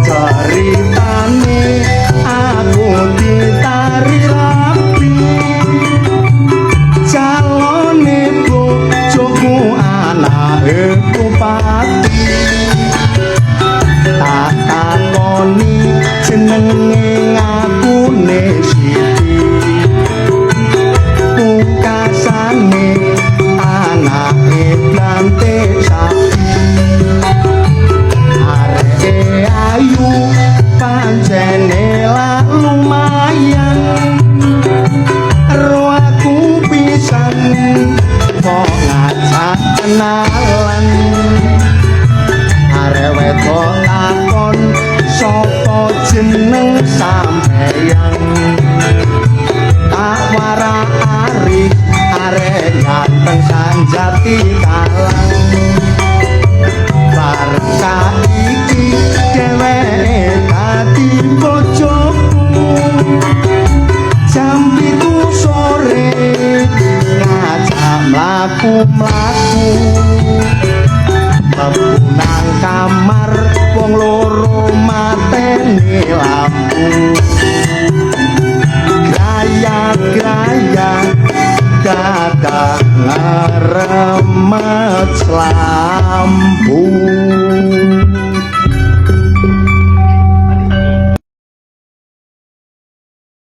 Ceritane aku ditari rapi, calone bojoku anake bupati. Tak takoni jenenge ngakune Siti, pungkasane anake blante sapi. Areke ayu pancene lak lumayan, ro aku pisan kok ngajak kenalan. Arek wedok takon sapa jeneng sampeyan, tak warak-arik arek ganteng sanjati kalang. Bareng saiki dheweke dadi bojoku, jam 7 sore ngajak mlaku-mlaku. Mlebu nang kamar wong loro mateni lampu, graya-graya dadak ngremet lampu.